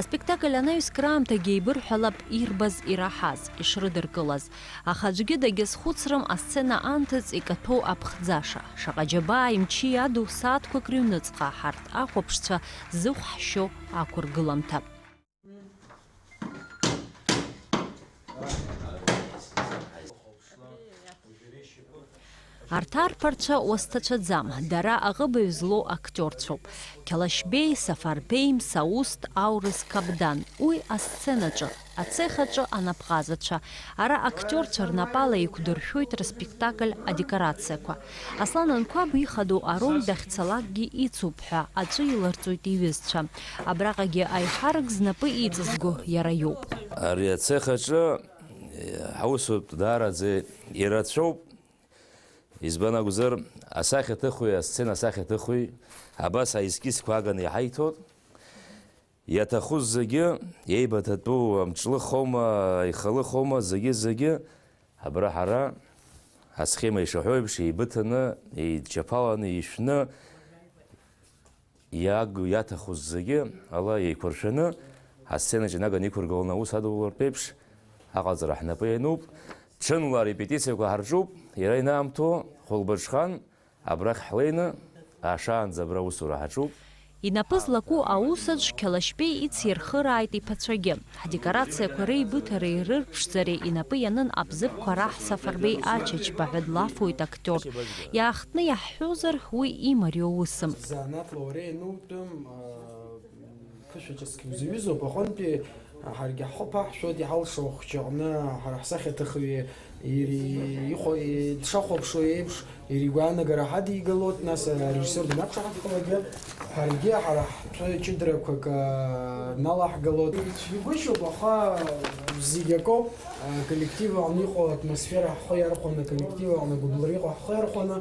Аспектакль анаҩс краамҭагьы еибырҳәалап ирбаз, ираҳаз, ишрыдыркылаз. Аха аӡәгьы дагьазхәыцрым асцена анҭыҵ икаҭәоу аԥхӡаша. Шаҟа џьабаа имчи аду сааҭқәак рыҩныҵҟа ҳарҭ ахәаԥшцәа зыхә ҳшьо ақәыргыламҭа. Арҭ арԥарцәа уасҭацәаӡам, дара аҟыбаҩ злоу актиорцәоуп. Қьалашьбеи, Сафарбеи, Мсаусҭ, Аурыс, Қабдан. Уи асценаҿы, ацехаҿы анапҟазацәа. Ара актиорцәа рнапала еиқәдыршәоит рыспектакль адекорациақәа. Аслан Анқәаб ихадоу ароль дахьцалакгьы ицуп ҳәа аҵәы иларҵоит иҩызцәа. Абраҟагьы аиҳарак знапы иҵызго иара иоуп. Ари ацех аҿы, э, ҳаусутә даараӡа ирацәоуп. Избан акәзар, асахьаҭыхҩы, асцена асахьаҭыхҩы абас аескизқәа аганы иҳаиҭоит. Иаҭаху зегьы, еибаҭатәу амҿлыхоума, аихалыхоума, зегьы-зегьы абра ҳара асхема ишаҳәо еиԥш еибыҭаны, еидчаԥаланы, ишәны, иаг-, иаҭаху зегьы ала еиқәыршәаны, асценаҿ инаганы иқәыргыланы аус адулартә еиԥш аҟаҵара ҳнапы иануп. Ҽынла арепетициақәа ҳарҿуп, иара инаамҭоу хәылбыҽхан, абрахь ҳлеины, ашаанӡа абра аусура ҳаҿуп. Инапы злаку аус аҿ Қьалашьбеи ицирхырааит иԥацәагьы. Ҳдекорациақәа реибыҭареи рырԥшӡареи инапы ианын Абзыԥқәа раҳ Сафарбеи Ачачба ҳәа длафуеит актиор. Иаахтны иаҳҳәозар, уи имариоу усым. Занааҭла уара ианутәым, аа, ԥышәа ҿыцгьы узаҩызоуп, аҟынтәи ҳаргьы ҳхы ԥаҳшәоит, иҳалшо ахәҷы аҟны ҳара ҳсахьаҭыхҩы ири-, ихәа-, и-, дшахәаԥшуа еиԥш, иара игәаанагара ҳадигалоит, нас арежиссиор данақәшаҳаҭхалакгьы, ҳаргьы ҳара ҳтәы ҷыдарақәак, аа, налаҳгалоит. Ицәгьагәышьоуп, аха зегь акоуп, аа, коллектив аҟны иҟоу атмосфера ҳхы иархәаны, аколлектив аҟны агәыблра иҟоу ҳхы иархәаны,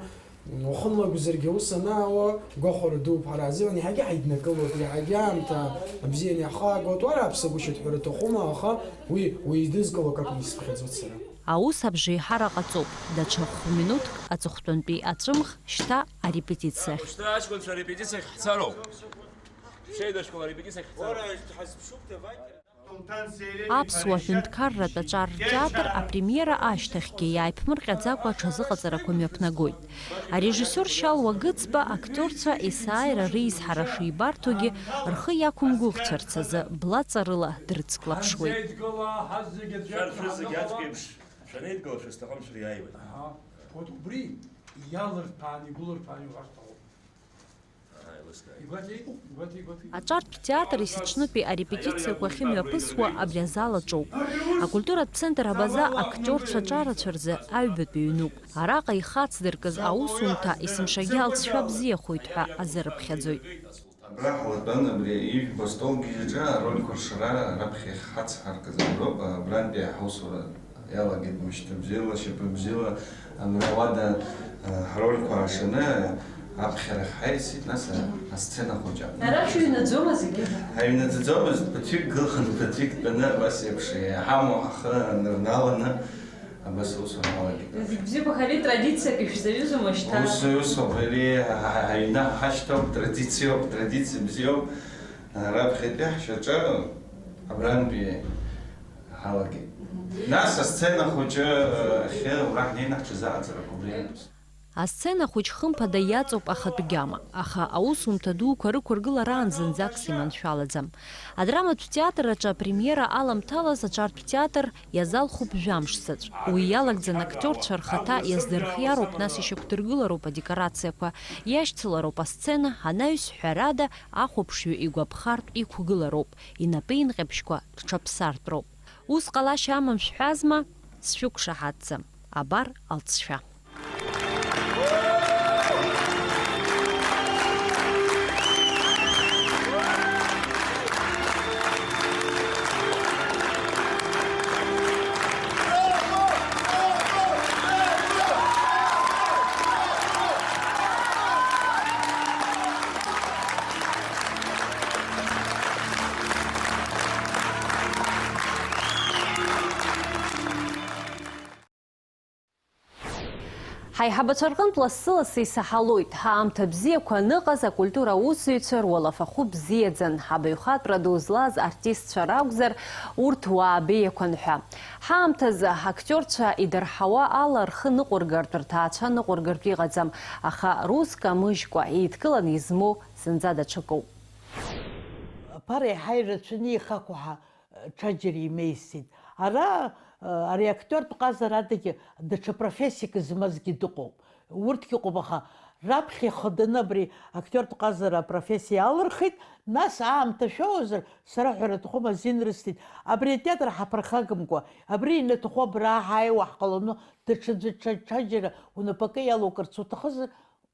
уахынлагозаргьы аус анаауа, гәахәара дууп ҳара ҳзыҳәан, еиҳагьы ҳаиднакылоит, еиҳагьы аамҭа абзианы иаҳхаагоит, уара аԥсагәышьа ҳәара аҭахума, аха уи, уи идызкыло акакәын исыԥхьаӡоит сара. Аус абжеиҳара ҟаҵоуп, даҽа хә-минуҭк аҵыхәтәантәи аҵәымӷ, шьҭа арепетициахь. Шьҭа аҷкәынцәа арепетициахь ҳцароуп. Шәеидашкол арепетициахь ҳцароуп. Аԥсуа ҳәынҭқарратә аҿар ртеатр апремиера ашьҭахьгьы иааиԥмырҟьаӡакәа аҽазыҟаҵарақәа мҩаԥнагоит. Арежиссиор Шьалуа Гыцба актиорцәа есааира реизҳара шибарҭогьы, рхы иақәымгәыӷцәарц азы бла ҵарыла дрыцклаԥшуеит. Шәарҭ шәызегь аӡәк еиԥш шәанеидгыла шәызҭахым шәыриааиуеит. Аҳа. Урҭ убри иалырҭәаан, игәылырҭәаан иуҳәар сҭахуп. Аҿартә театр есыҽнытәи арепетициақәа ахьымҩаԥысуа абри азал аҿоуп. Акультуратә центр Абаза актиорцәа аҿарацәа рзы аҩбатәи ҩнуп. Араҟа ихацдыркыз аусумҭа есымшагьы алҵшәа бзиахоит ҳәа азы рыԥхьаӡоит. Абра ҳлатәан, абри ижәбо астол гьежьаҿы арольқәа ршара раԥхьа иҳацҳаркыз аброуп, абрантәи ҳаусура иалагеит мышьҭа бзиала, шьапы бзиала, абра уада, а, ҳрольқәа аашаны аԥхьарахь ҳаиасит, нас, а, асцена хәыҷы аҟны. Ара шәыҩнаӡома зегьы? Ҳаҩнаӡаӡомызт, ԥыҭҩык гылан, ԥыҭҩык тәаны абас еиԥш иҳамоу ҳхы анырналаны, абас аусура ҳалагеит. Зегь бзиоуп, аха ари традициак ишәзаҩызоума шьҭа? Ус, усоуп, ари ҳа-, ҳа-, ҳаҩны ҳашьҭоуп, традициоуп, традициа бзиоуп. Раԥхьатәи ҳшьаҿа абрантәи ҳалагеит. Нас асцена хәыҷы ахьы ура ҳнеины ҳҽазыҟаҵарақәа убри ианаԥс. Асцена хәыҷ хымԥада иаҵоуп ахатә гьама, аха аусумҭа дуқәа рықәыргылараан зынӡак симаншәалаӡам. Адраматә театр аҿы апремиера аламҭалаз аҿартә театр иазалхуп жәамш заҵә. Уи иалагӡан актиорцәа рхаҭа иаздырхиароуп, нас ишьақәдыргылароуп адекорациақәа, иашьцылароуп асцена, анаҩс, ҳәарада, ахәаԥшҩы игәаԥхартә иқәгылароуп, инапы инҟьабжьқәа рҽаԥсартә роуп. Ус ҟалашьа амам шәҳәазма? Сшәықәшаҳаҭӡам. Абар алҵшәа. Ҳаиҳабацәа рҟынтә лассы-лассы исаҳалоит, ҳаамҭа бзиақәа аныҟаз акультура аусзуҩцәа руалафахәы бзиаӡан, абаҩхатәра ду злаз артистцәа ракәзар, урҭ уаа беиақәан ҳәа. Ҳаамҭазы актиорцәа идырҳауа ала рхы ныҟәыргартә, рҭаацәа ныҟәыргартә иҟаӡам, аха рус камыжькәа еидкыланы измоу зынӡа даҽакоуп. Аԥара еиҳа ирацәаны ихақәҳа ҽаџьара имеисит. Ара, ари актиортә ҟазара адагьы даҽа профессиак змазгьы дыҟоуп. Урҭгьы ыҟоуп, аха раԥхьа ихаданы абри актиортә ҟазара апрофессиа иалырхит, нас аамҭа шәоуазар, сара ҳәара аҭахума, азин рысҭеит, абри атеатр ҳаԥырхагымкәа, абри ианаҭаху абра ҳааиуа ҳҟалоны, даҽаӡәы ҽа-, ҽаџьара унапакы иалоукырц уҭахызар,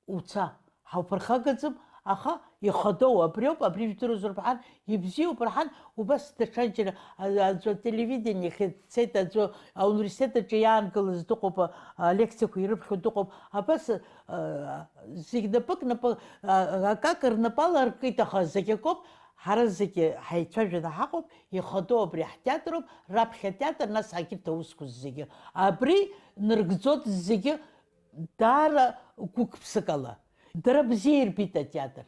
уца, ҳауԥырхагаӡам, аха ихадоу абриоуп, абри жәдыруазар бҳәан, ибзиоуп рҳан, убас даҽаџьара, а-, аӡәы ателевидение иахь дцеит, аӡәы ауниверситет аҿы иаангылаз дыҟоуп, а, алекциақәа ирыԥхьо дыҟоуп, абас, а, зегь напык-напы-, а, акака рнапы аларкит, аха зегь акоуп, ҳара зегьы ҳаицәажәаны ҳаҟоуп, ихадоу абри ҳтеатроуп, раԥхьа атеатр, нас егьырҭ аусқәа зегьы. Абри ныргӡоит зегьы, даара гәык-ԥсыкала. Дара бзиа ирбеит атеатр.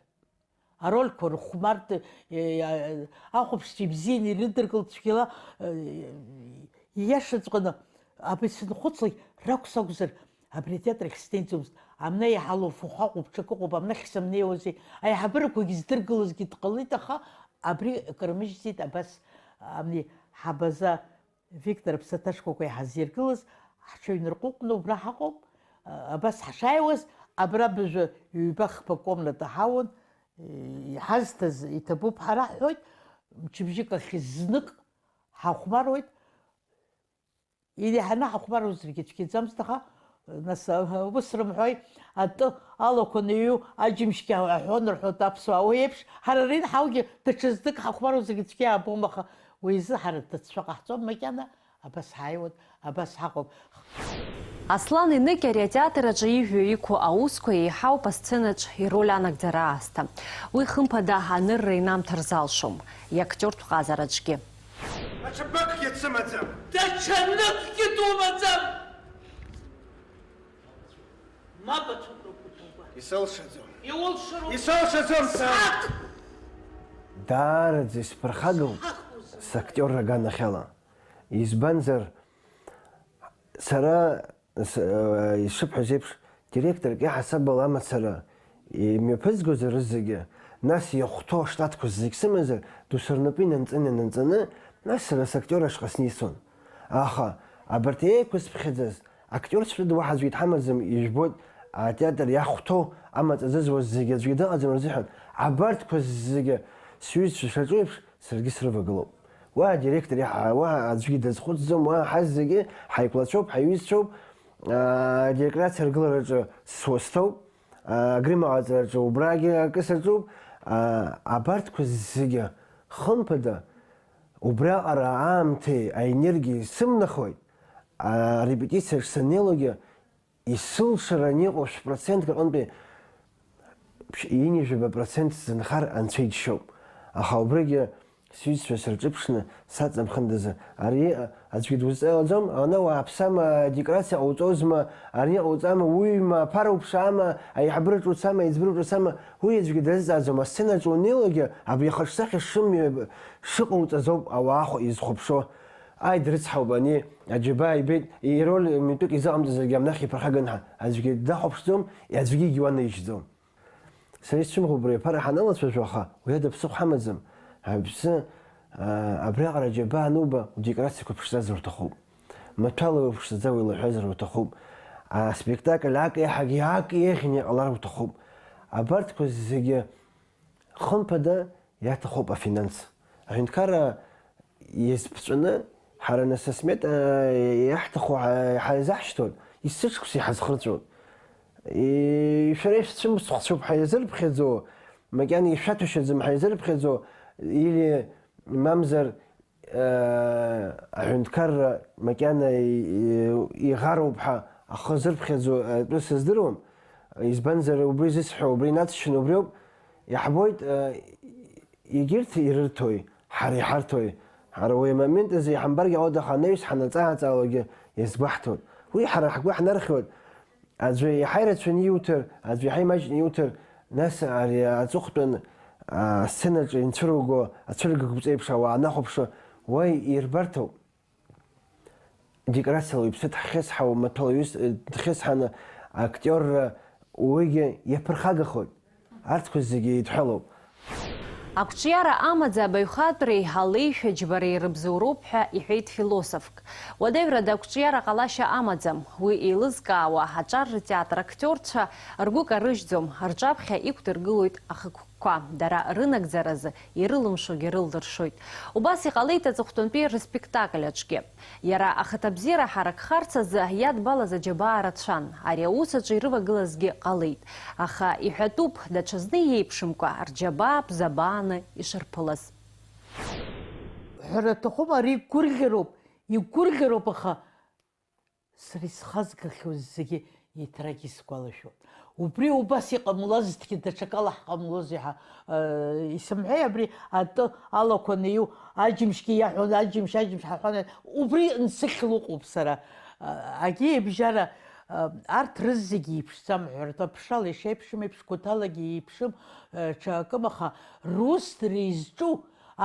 Арольқәа рыхәмарт, э, ахәаԥшцәа ибзианы ирыдыркылт цәгьала, э, ииашаҵәҟьаны, абри сынхәыцлак ракәс акәзар, абри атеатр ахь снеиӡомызт. Амна иҳалоу фахәы ыҟоуп, ҽак ыҟоуп, амнахь сымнеиуази. Аиҳабырақәагьы здыргылозгьы дҟалеит, аха абри кырмыжьӡеит, абас, амни, ҳабаза Виктор аԥсаҭа шкәакәа иҳазиргылаз, ҳҽыҩнарҟәыҟәны убра ҳаҟоуп. Абас ҳашааиуаз, абра быжәы ҩба-хԥа комната ҳауан, иҳазҭаз иҭабуп ҳара ҳҳәоит, мчыбжьык ахь знык ҳахәмаруеит. Иреиҳаны ҳахәмаруазаргьы цәгьаӡамызт, аха, нас, ус рымҳәои, атәы алақәа анаҩу аџьымшьгьы аҳәон рҳәоит аԥсуаа, уи еиԥш, ҳара ринҳаугьы даҽа знык ҳахәмаруазаргьы цәгьа иаабом, аха уи изы ҳара ҭыӡшәа ҟаҳҵом макьана, абас ҳааиуан, абас ҳаҟоуп. Аслан Еныкьа ари атеатр аҿы ижәҩа иқәу аусқәа еиҳауп асценаҿ ироль анагӡара аасҭа. Уи хымԥада анырра инамҭар залшом, иактиортә ҟазараҿгьы. Даҽа бакгьы дсымаӡам. Даҽа ныкгьы думаӡам. Мап ацәыхәрақәа ҭоуба. Исылшаӡом. Иулшароуп. Исылшаӡом, сан. Сак! Даараӡа исԥырхагоуп сактиорра аганахьала. Избанзар, сара, с-, э, ишыбҳәаз еиԥш, директорк иаҳасабала амацара имҩаԥызгозар рызегьы, нас иахәҭоу аштатқәа зегь сымазар, досу рнапы инанҵаны-инанҵаны, нас сара сактиор ашҟа снеисон. Аха абарҭ еиқәызԥхьаӡаз актиорцәа рыда уаҳа аӡәгьы дҳамаӡам, ижәбоит, атеатр иахәҭоу амаҵ азызуаз зегьы аӡәгьы дыҟаӡам рзыҳәан, абарҭқәа зегьы сҩызцәа шаҿу еиԥш, саргьы срывагылоуп. Уа адиректор иаҳа-, уа аӡәгьы дазхәыцӡом, уа ҳазегьы ҳаиқәлацәоуп, ҳаиҩызцәоуп, аа, адекларациа аргылараҿы суасҭоуп, аа, агрим аҟаҵараҿы убрагьы акы саҿуп, аа, абарҭқәа зегьы хымԥада, убриаҟара аамҭеи аенергиеи сымнахуеит, аа, арепетициаҿ саннеилогьы, исылшара аниҟоу шә-процентк рҟынтәи ԥшь-, ҩынҩажәаба процент сзынхар анцәа иџьшьоуп. Аха убригьы сҩызцәа сырҿыԥшны саҵамхындазы, ари аӡәгьы дузҵааӡом, ана уааԥсама, адекорациа ҟауҵозма, ари ҟауҵама, уҩма, аԥара уԥшаама, аиҳабыраҿ уцама, аиҵбыраҿ уцама, уи аӡәгьы дазҵааӡом, асценаҿ унеилогьы абри ахаҿсахьа шымҩа-, шыҟауҵаз ауп ауаа хәа изхәаԥшуа. Ааи, дрыцҳауп ани, аџьабаа ибеит, ироль митәык изыҟамҵазаргьы амнахь иԥырхаган ҳәа аӡәгьы дахәаԥшӡом, аӡәгьы егьуанаижьӡом. Сара исцәымӷуп убри аԥара ҳаналацәажәо, аха уи ада ԥсыхәа ҳамаӡам. Аԥсы, аа, абриаҟара аџьабаа ануба, удекорациақәа ԥшӡазар уҭахуп. Маҭәала уԥшӡаӡа уеилаҳәазар уҭахуп. Аспектакль ак еиҳагьы ак еиӷьны иҟалар уҭахуп. Абарҭқәа зегьы хымԥада, иаҭахуп афинанс. Аҳәынҭқарра иазԥҵәаны, ҳара нас асмета иаҳҭаху ҳа-, ҳаизаҳшьҭуан, есышықәса иҳазхырҵәон. И-, шәара ишәцәымыцхәцәоуп ҳәа иазырԥхьаӡо, макьана ишәаҭәашьаӡам ҳәа иазырԥхьаӡо, или мамзар, э, аҳәынҭқарра макьана и-, и-, иӷаруп ҳәа ахы зырԥхьаӡо атәы сыздыруам. Избанзар, убри зысҳәо, убри инаҵшьны убриоуп. Иаҳбоит, э, егьырҭ ирырҭои, ҳара иҳарҭои. Ҳара уи амомент азы иҳамбаргьы ҟалоит, аха анаҩс ҳанаҵаа-ааҵаалогьы иазгәаҳҭоит. Уи ҳара ҳгәы ҳнархьуеит. Аӡәы иаҳа ирацәаны иуҭар, аӡәы иаҳа имаҷны иуҭар, нас ари аҵыхәтәан, а, асценаҿы инцәыруго ацәыргақәҵа еиԥш ауаа анахәаԥшуа, уа ирбарҭоуп. Декорациала иԥсы дхьысҳауа, маҭәала иҩыс, э, дхьысҳаны, актиорра уигьы иаԥырхагахоит. Арҭқәа зегьы еидҳәалоуп. Ақәҿиара амаӡа абаҩхатәреи алеишәа џьбареи рыбзоуроуп ҳәа иҳәеит философк. Уадаҩрада ақәҿиара ҟалашьа амаӡам. Уи еилызкаауа аҿар ртеатр актиорцәа ргәы карыжьӡом, рҿаԥхьа иқәдыргылоит ахықәкқәа, дара рынагӡаразы ирылымшогьы рылдыршоит. Убас иҟалеит аҵыхәтәантәи рыспектакль аҿгьы. Иара ахаҭабзиара ҳаракхарц азы иадбалаз аџьабаа рацәан, ари аус аҿы ирывагылазгьы ҟалеит. Аха иҳәатәуп, даҽазны иеиԥшымкәа рџьабаа бзабааны ишырԥылаз. Ҳәара аҭахума, ари игәырӷьароуп, игәырӷьароуп, аха сара исхазгахьоу зегьы еиҭарак исгәалашәоит. Убри убас иҟамлазҭгьы, даҽакала ҳҟамлози ҳәа, э, исымҳәеи, абри атәы алақәа неиу, аџьымшьгьы иаҳәон, аџьымшь, аџьымшь ҳаҳәон, убри нсыхьла ыҟоуп сара. Э, агьи ибжьара, э, арҭ рызегьы еиԥшӡам, ҳәарада, аԥшала ишеиԥшым еиԥш, Гәаҭалагьы еиԥшым, э, ҽакым, аха русдара изҿу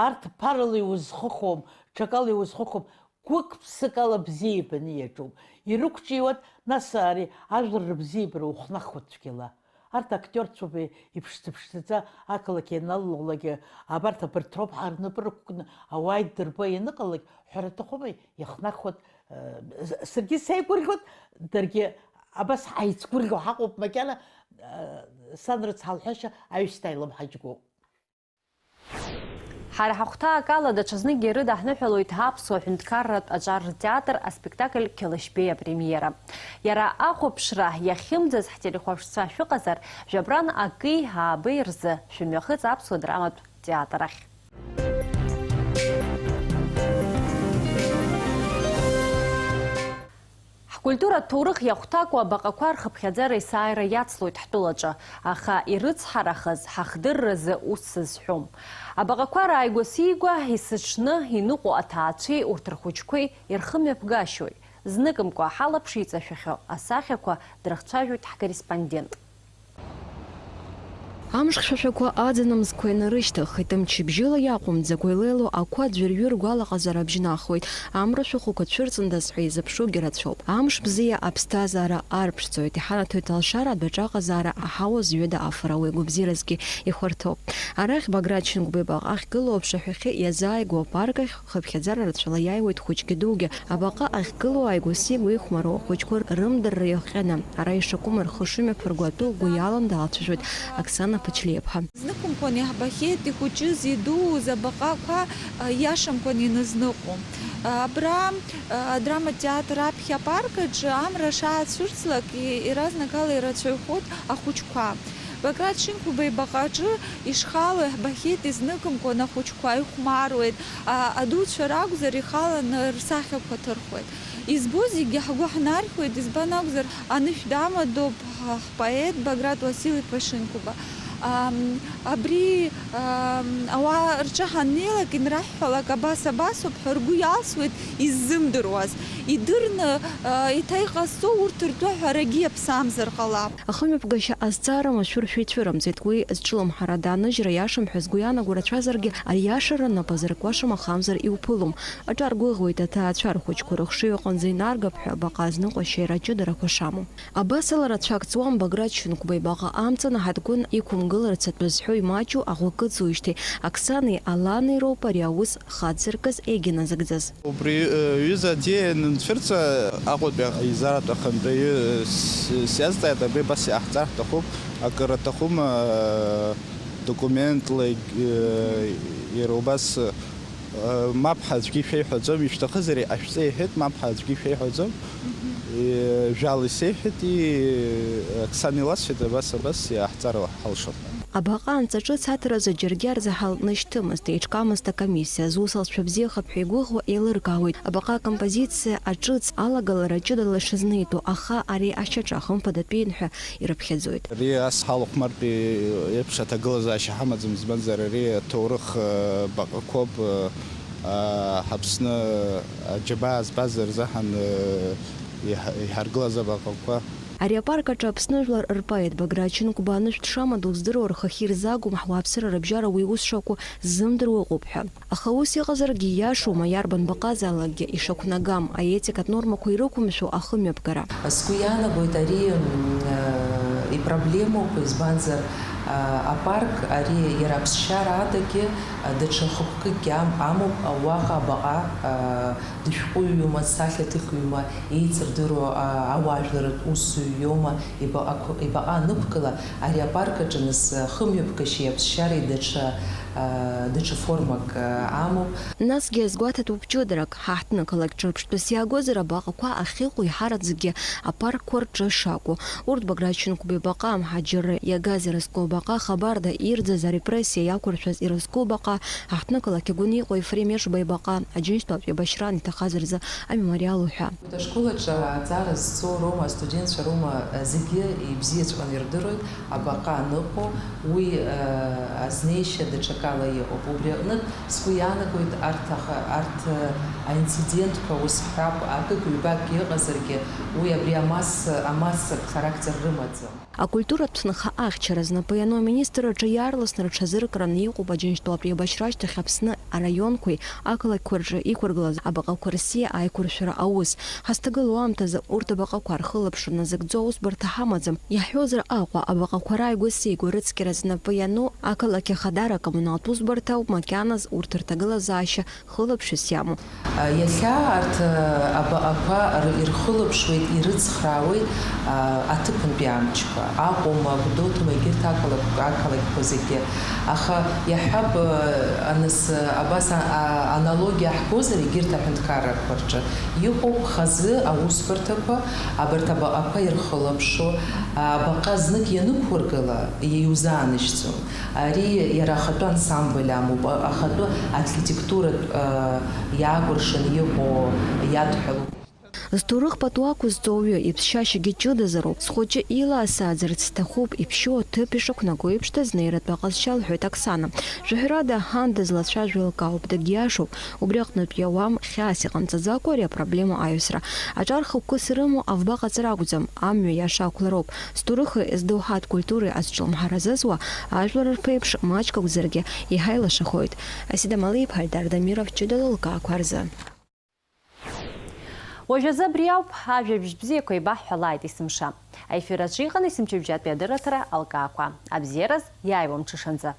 арҭ ԥарала иузхыхом, ҽакала иузхыхом. Гәык-ԥсык ала бзиа ибаны иаҿуп. Ирықәҿиауеит, нас ари ажәлар рыбзиабара ухнахуеит цәгьала. Арҭ актиорцәоуп, иԥшӡа-ԥшӡаӡа ақалақь ианалалалак, абарҭ абарҭ роуп ҳа рнапы рықәкны ауаа иддырбо ианыҟалалак, ҳәара аҭахума, иахнахуеит, э, с-, саргьы сеигәырӷьоит, даргьы абас ҳаицгәырӷьо ҳаҟоуп, макьана, э, сан рыцҳа лҳәашьа аҩсҭаа илымҳаџьгәоуп. Ҳара ҳахәҭаак ала, даҽазныкгьы ирыдаҳныҳәалоит аԥсуа ҳәынҭқарратә аҿар ртеатр аспектакль Қьалышьбеи апремиера. Иара ахәаԥшра иахьымӡаз ҳтелехәаԥшцәа шәыҟазар, жәабран акеи аабеи рзы шәымҩахыҵ аԥсуа драматә театр ахь. Ҳкультуратә ҭоурых иахәҭакуа абаҟақәа рхыԥхьаӡара есааира иацлоит ҳтәылаҿы, аха ирыцҳарахаз ҳахдырразы ус сызҳәом. Абаҟақәа рааигәа-сигәа исыҽны иныҟәо аҭаацәеи урҭ рхәыҷқәеи ирхымҩаԥгашьои? Зныкымкәа ҳалаԥш иҵашәахьоу асахьақәа дрыхцәажәоит ҳкорреспондент. Амш хьшәашәақәа аӡынамзқәа инарышьҭыххеит, мчыбжьыла иаҟәымҵӡакәа илеило ақәа аӡәырҩы ргәалаҟазара бжьнахуеит, амра шәахәақәа цәырҵындаз ҳәа изыԥшугьы рацәоуп. Амш бзиа аԥсҭазаара арԥшӡоит, иҳанаҭоит алшара адәаҿаҟазаара аҳауа зҩыда афара уи агәабзиаразгьы ихәарҭоуп. Арахь Баграт Шьынқәба ибаҟа ахьгылоу аԥшаҳәахьы иазааигәоу апарк ахь хыԥхьаӡара рацәала иааиуеит хәыҷгьы дугьы. Абаҟа ахьгылоу ааигәа-сигәа ихәмаруа ахәыҷқәа рымдырра иахҟьаны, ара ишакәым рхы шымҩаԥырго атәы лгәы иалан даалцәажәоит Оксана Ԥычлеиԥҳа. Зныкымкәан иаҳбахьеит ихәыҷыз, идууз абаҟақәа, а, иашамкәан инызныҟәо. Абра, а, адраматә театр аԥхьа апарк аҿы амра шаацәырҵлак, и-, иаразнакала ирацәаҩхоит ахәыҷқәа. Баграт Шьынқәба ибаҟаҿы ишхало иаҳбахьеит изныкымкәан ахәыҷқәа, ихәмаруеит, а, адуцәа ракәзар, ихаланы рсахьақәа ҭырхуеит. Избо зегьы ҳгәы ҳнархьуеит, избан акәзар, анышә дамадоуп, ҳ-, ҳпоет Баграт Уасил-иԥа Шьынқәба. Ам, абри, ам, ауаа рҿы ҳаннеилак, инраҳҳәалак, абас, абасоуп ҳәа ргәы иалсуеит, иззымдыруаз. Идырны, а, еиҭа иҟазҵо урҭ ртәы аҳәарагьы иаԥсамзар ҟалап. Ахымҩаԥгашьа азҵаара машәыршәа ицәырымҵит. Уи зҿлымҳара, аныжьра иашам ҳәа згәы иаанаго рацәазаргьы, аиашара нап азыркуашам, ахамзар иуԥылом. Аҿаргәыӷуеит аҭаацәа рхәыҷқәа рыхшыҩ аҟынӡа инаргап ҳәа, абаҟа азныҟәашьеи раҷыдарақәа шамоу. Абасала рацәак ҵуам Баграт Шьынқәба ибаҟа амҵан аҳаҭгәын иқәымгыларц атәы зҳәо имаҷу аӷәы кыҵуижьҭеи. Оксанеи Аланеи роуп ари аус хацыркыз егьыназыгӡаз. Убри, э, ҩыза аӡиа ианынцәырҵ, Аҟәатәи аизаратә ахантәаҩы, э, с-, сиазҵааит, абри абас иҟаҳҵар ҳҭахуп, акыр аҭахума, э, документла, э, иара убас, э, мап ҳәа аӡәгьы ишәеиҳәаӡом, ишәҭахызар иҟашәҵа иҳәеит, мап ҳәа аӡәгьы ишәеиҳәаӡом. Мгм. Э, жәала исеиҳәеит, и, Оксана иласҳәеит, абас, абас иҟаҳҵар ҳалшон. Абаҟа анҵа ҿыц аҭаразы џьаргьы арзаҳал нышьҭымызт, еиҿкаамызт акомиссиа, зусалҵшәа бзиахап ҳәа игәыӷуа еилыркаауеит. Абаҟа акомпозициа аҿыц алагалара ҷыдала ишызнеитәу, аха ари ашьаҿа хымԥадатәиин ҳәа ирыԥхьаӡоит. Ари ас ҳалахәмартә еиԥш аҭагылазаашьа ҳамаӡам, избанзар ари аҭоурых, э, баҟақәоуп, э, а, Ҳаԥсны аџьабаа збаз рзыҳәан, э, иҳ-, иҳаргылаз абаҟақәа. Ари апарк аҿы Аԥсны жәлар рпоет Баграт Шьынқәба анышә дшамадоу здыруа, рхахьы ирзаагом ҳуааԥсыра рыбжьара уи ус шакәу ззымдыруа ыҟоуп ҳәа. Аха ус иҟазаргьы иашоума, иарбан баҟазаалакгьы ишақәнагам, аетикатә нормақәа ирықәымшәо ахымҩаԥгара? Сгәы иаанагоит ари, м, э, ипроблемоуп, избанзар, э, Апарк ари иара аԥсшьара адагьы даҽа хықәкыкгьы ам-, амоуп, уаҟа абаҟа дышәҟәыҩҩума, сахьаҭыхҩума, еицырдыруа ауаажәларратә усзуҩ иоума, ибаҟа-, ибаҟа анықәгыла, ари апарк аҿы нас хымҩаԥгашьеи аԥсшьареи даҽа, даҽа формак амоуп. Насгьы иазгәаҭатәуп ҷыдарак, ҳа ҳҭнықалақь ҿырԥштәыс иаагозар абаҟақәа ахьыҟоу иҳараӡакгьы апаркқәа рҿы шакәу. Урҭ Баграт Шьынқәба ибаҟа, Ҳаџьырра иагаз ирызку абаҟа, Хабарда ирӡаз арепрессиа иақәыршәаз ирызку абаҟа, ҳаҳҭнықалақь агәы иҟоу Ефрем Ешба ибаҟа, Аџьынџьтәылатә еибашьраан иҭахаз рзы амемориал уҳәа. Ашкол аҿы аҵара зцо роума, астудентцәа роума, зегьы ибзиаҵәҟьаны ирдыруеит абаҟа аныҟоу, уи, э, азнеишьа даҽакала иҟоуп. Убри аҟнытә сгәы иаанагоит арҭ аха-, арҭ, э, аинцидентқәа, ус ҳҳәап, акык-ҩбак иҟазаргьы, уи абри амас-, амассатә характер рымаӡам. Акультуратә ҭынха ахьчара знапы иану аминистрраҿы иаарласны рҽазыркраны иҟоуп Аџьынџьтәылатә еибашьра ашьҭахь Аԥсны араионқәеи ақалақьқәа рҿы иқәыргылаз абаҟақәа рсиа аиқәыршәара аус. Ҳазҭагылоу аамҭазы урҭ абаҟақәа рхылаԥшра назыгӡо аусбарҭа ҳамаӡам. Иаҳҳәозар Аҟәа, абаҟақәа рааигәа-сигәа рыцқьара знапы иану ақалақь ахадара акоммуналтә усбарҭа ауп макьаназ урҭ рҭагылазаашьа хылаԥшыс иамоу. Иахьа арҭ абаҟақәа р-, ирхылаԥшуеит, ирыцхраауеит, а, аҭыԥантәи амчқәа, Аҟәоума, Гәдоуҭоума, егьырҭ ақалақь-, ақалақьқәа зегьы. Аха иаҳҳәап, а, нас, а, абас, а, а, аналогиа ҳгозар, егьырҭ аҳәынҭқаррақәа рҿы иҟоуп хазы аусбарҭақәа, абарҭ абаҟақәа ирхылаԥшуа, а, абаҟа знык ианықәургыла, иузааныжьӡом. Ари иара ахатәы ансамбль амоуп, а-, ахатәы атлетиктуратә, а, иаакәыршаны иҟоу иадҳәалоуп. Зҭоурых пату ақәызҵо ауаҩы иԥсшьашьагьы ҷыдазароуп. Схәыҷы илаасааӡарц сҭахуп, иԥшьоу аҭыԥ ишақәнаго еиԥш дазнеиратәы аҟазшьа, лҳәоит Оксана. Жәаҳәарада, ҳан дызлацәажәо лкаауп, дагьиашоуп. Убри аҟнытә иауам, хьаас иҟамҵаӡакәа ари апроблема аҩсра. Аҿар хықәкыс ирымоу авба ҟаҵара акәӡам, амҩа иаша ақәлароуп. Зҭоурыхи здоуҳатә культуреи азҿлымҳара зызуа ажәлар рԥеиԥш маҷк акәзаргьы еиҳа илашахоит. Асида Малиԥҳа, Эльдар Дамиров, ҷыдала лкаақәа рзы. Уажәазы абри ауп, ажәабжь бзиақәа еибаҳҳәалааит есымша. Аефир аҿы иҟан есымчыбжьатәи адырраҭара Алкаақәа. Абзиараз, иааиуа мҽышанӡа.